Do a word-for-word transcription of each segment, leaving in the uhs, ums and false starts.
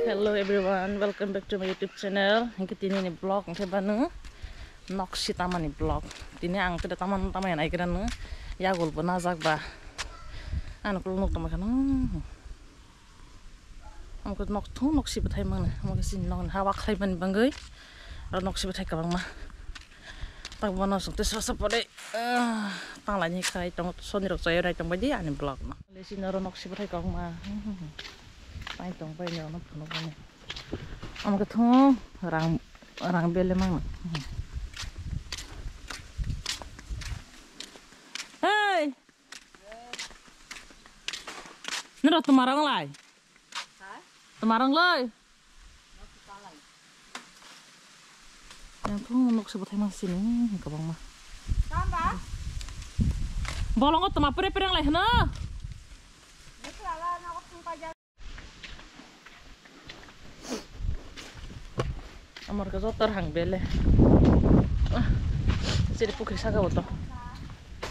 Hello everyone, welcome back to my YouTube channel. Hingke tini ni vlog hingke banu nok si tamani vlog. Tini ang tede taman tamai nai kira nu yagul bo najak ba. Ano kulu nok tamai kanu. Amokhe nok thung nok si bwthai mangni, amokhe chini nok ha wa khlai mani bangwi aro nok si bwthai kwbangma. Tak bono swng tei sasa pore, ah, tang laini khai tong soni rok chayoi nai tong baidi ani vlog no. Le chini oro nok si bwthai kwbangma. Nai tong bai ni oro phunuk mani. Amokhe thung rang, rang bele mangno. Hey! Nero tumarang lai. Tumarang lai. Yang thung nok se bwthai mang sini kwbangma. Bolongo tuma pure pure lai hna. Amor ka jotor hang bele. Ah, sini pukhri saka boto.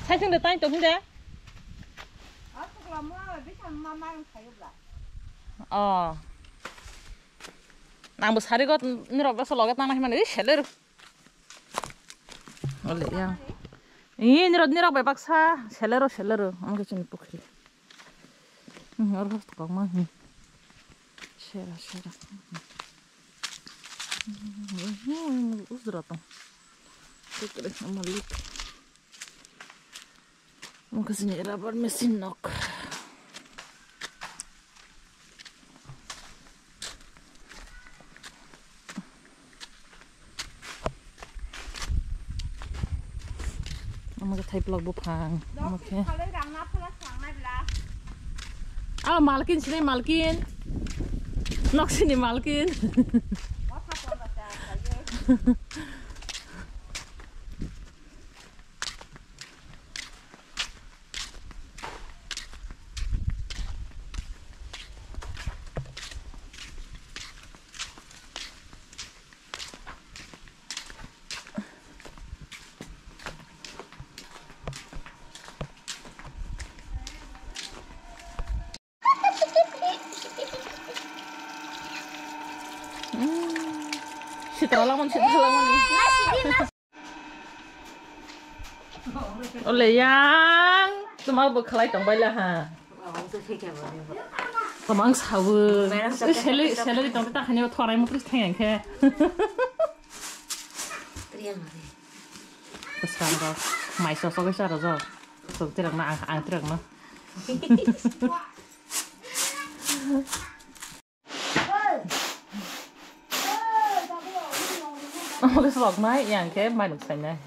Sai thung de tai to hinde. Oh. Nang bo sari got nirok besa loge tang nai mani seleru. Ole yang. Ih, nirok, nirok bai baksa. Selero, selero. Ang ke chini pukhri. Hmm, oro hos kok ma. Hmm. Sera, sera. Hmm, usra tong. Kekre sama lik. Ang ke chini rubber machine nok. Omo khe thaiplok buphang. Omo khe. Ah, malkin sini malkin. Nok sini malkin. Sitra lamon, sitra lamon. Ole yang, tuma bo khalai tong baila ha. Tamang sabu. Salary, salary tong ta khani thorai mutri thang yang khe. Terang. Terus kan kok, mai sosok ke sara jo. Sok terang na, ang, ang terang na. Omo khe sok nai, yang khe mai nuk sai nai.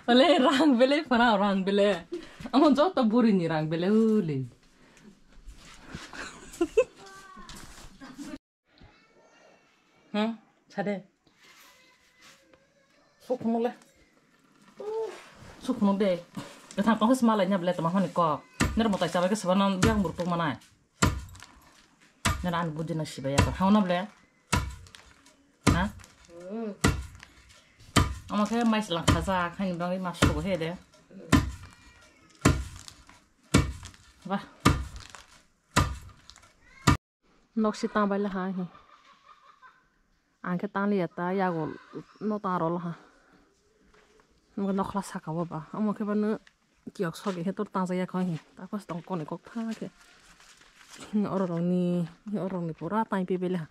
Ole rang bele phana rang bele. Amo joto buri ni rang bele uli. Hmm, sade. Sukhuno le. Sukhuno de. Gathang tong sima lai nya bele tama hani kok. Ner motai chabai ke saba non biang buruk manai. Ner an budi na sibai ya. Hau na bele. Ha? Ama khe mais lang khaja khaini bangwi mas sugo he de. Bah. Nok si tang bai laha hi. Ang khe tang liya ta yago no tang ro laha. Nokla saka bo ba. Omo khe bano kiyok sok khe tor tang jak ya kho hi. Ta pas tong koni kok tha khe. Oro rok ni, oro rok ni pura tang pi bai laha.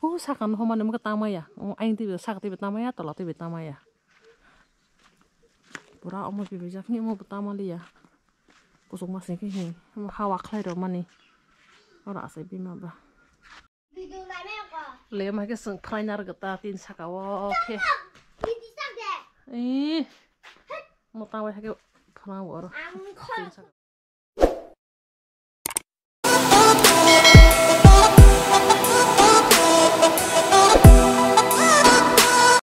O saka no homani mokhe tang maya. O ain twi saka twi tang maya, tola twi tang maya. Pura omo pi bai jak ni omo tang ma liya. Kusuk ma sing khe hi, hawa khlai rw mani. Oro asai bima ba. Lem hai khe chwng phrainar gata tin saka o khe. Ih, motang bai hai khe phrang bo oro. Tin saka.